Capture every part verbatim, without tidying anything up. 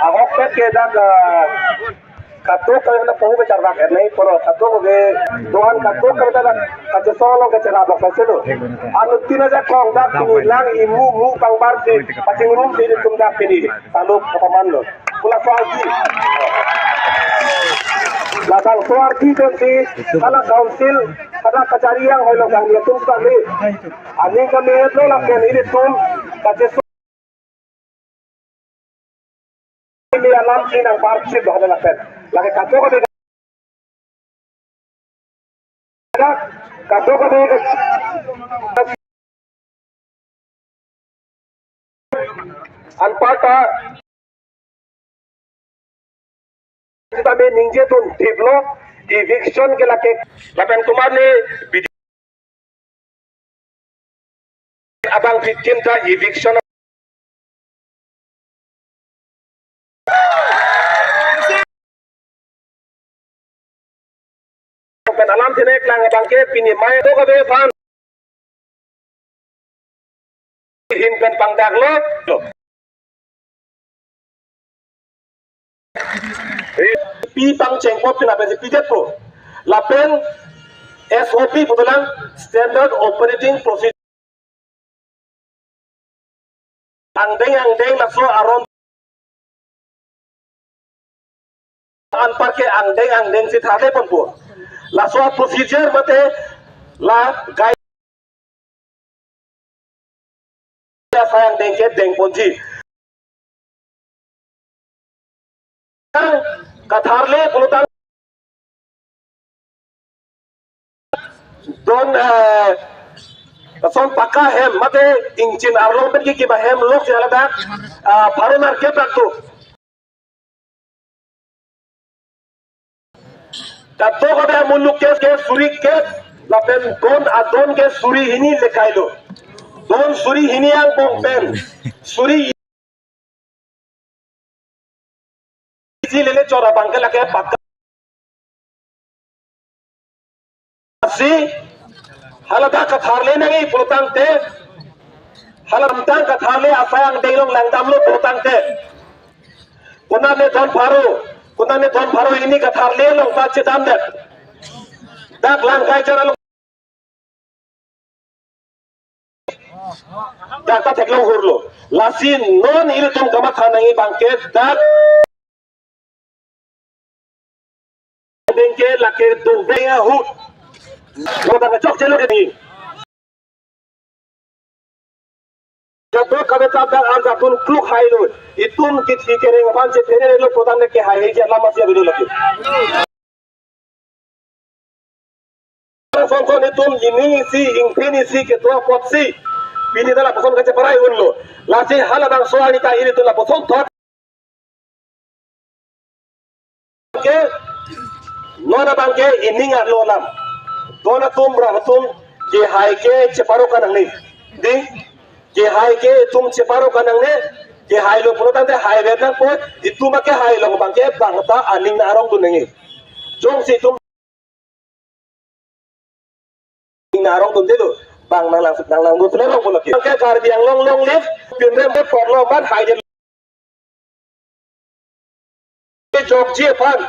Ahok ke dak, ah, katok ke na pohu ke chardak er nai poro katok ke doan katok ke dak kachesong lo ke chera bak selo. Anu tina ja kong dak pini lang imu mu pangbar si pachingrum si tum dak pini. Saluk kapaman lo. Pula soal si. Labang soal si don si hala council hala kachari yang hoi lo kang dia tum kami. Ani kami lo lapen ilitum kachesong Ini alam si nang parchit bahwa lapen. Lagi katok kami. Katok kami. Anparta. Kita ningje tun tip lo. Eviction ke lake. Lapen kumar ni abang victim ta eviction. Pen alam sine klang abang ke pini mai to kabe phan. Hin pen pangdak lo. Pi pangcheng po pina besi pijet po. Lapen S O P putulang standard operating procedure. Angdeng angdeng laso aron anparke angdeng angdeng si thale ponpo. Laso procedure mate la gai asai angdeng ke deng ponji. Katharle pulutang don, eh, son paka hem mate ingchin arlong pen ki kiba hem lok si haladak, ah, pharo nerkep dak tu. Katok ada muluk ke, ke suri ke, lapen don adon ke suri hini lekai lo. Don suri hini angbong pen. Suri isi lele chora abang ke lake paka. Si, haladak katharle nangji pulotangte, halamtang katharle asai angdeng along langdam lo pulotangte. Konane don pharo, konane don pharo hini katharle along ta chedam det. Dak lang kai chara lo. Dak ta theklong hurlo. Lasi non ilitum kamatha nangji abang ke dak. Abang ke lake doveng ahut. Lo dak chokche lo ke ni. Katok kave dak arjap tun kluk hai lo. Itum kithi kereng aphan chephere lo pulotangte kehai hai je alam masi avelo lake. Songkon itum ining isi, ingpin isi kedo apotsi pini ta lapuson kacheparai unlo. Lasi halabangso arni ta ilitum lapuson thot ke non abang ke ining arlo nam. Don atum rat atum kehai ke cheparo kanangne. Dei, kehai ke itum cheparo kanangne. Kehai lo pulotangte hai vet nangpo, itum akehai along abang ke bang ta aning arong dun nangji. Jongsi itum aning arong dunde lo, bang nang lang nang lang dun sele long pulo ke. Ke Karbi Anglong long live, pinrem ke porlo ban hai de. Ke jokji aphan.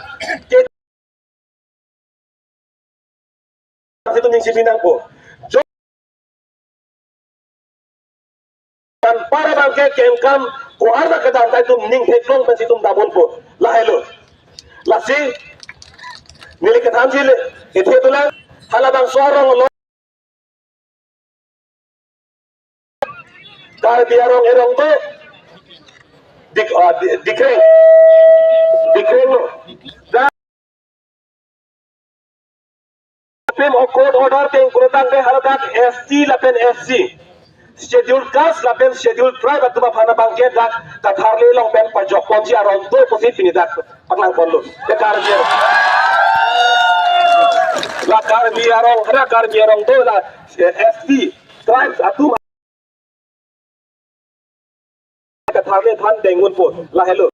Ke situ ning si binang po. Jok anpar abang ke kengkam ko-an kedam ta itum ning theklong pen si itum dabon po. Lahelo. Lasi neli kethan si le, kethe tulang, halabangso arong lo. Karbi arong erong do. Dik, ah, di, dikreng. Dikreng lo. Dan Supreme Court order teng kurutang ke haladak S T lapen S C, Scheduled Caste lapen Scheduled Tribe atum aphan abang ke dak katharle along pen pajok ponji aron do pusi pini dak paklang ponlo. Ya Karbi arong. La Karbi arong, la Karbi arong do la, eh, S T tribes atum katharle aphan deng unpo. Lahelo.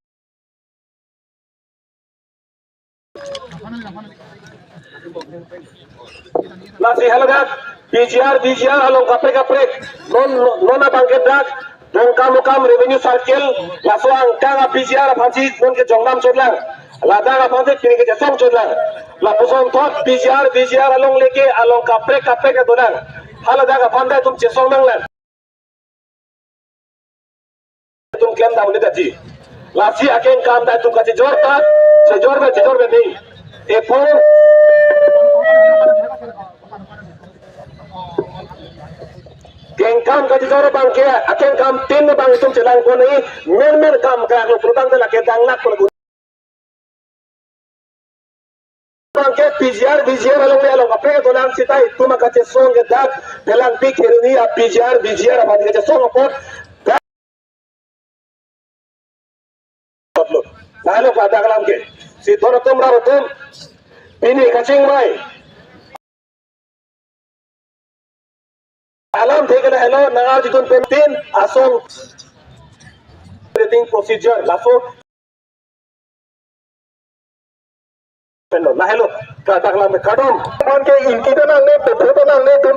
Lasi haladak P G R, P G R along kaprek kaprek. Non, non abang ke dak Dongkamukam Revenue Circle, laso angkang a-P G R aphansi non kejongdam chotlang. Ladak aphansi pini kechesong chotlang. Lapuson thot P G R, V G R along leke along kaprek kaprek adolang. Haladak aphan ta itum chesong nanglang. Itum klemdam unit aji. Lasi akengkam ta itum kachejor ta, chejor me, chejor me ni. Epon. Kengkam kachejor abangke, akengkam tin abang itum chelang koni, menmen kam krak lo pulotangte lake danglak pula. Abangke P G R, V G R along le along kaprek adolang seta itum akachesong ke dak, Phelangpi Kheroni a-P G R, V G R aphan kachesong apot. Lahelo kedak alam ke. Si don atum rat atum. Pini kachingmai. Alamthe ke lahelo, nangarjudun pen tin asong. Operating procedure, laso. Pen lo, lahelo, kedak alam ke kardom. Aphan ke ingki ta nangne, pepho ta nangne, dum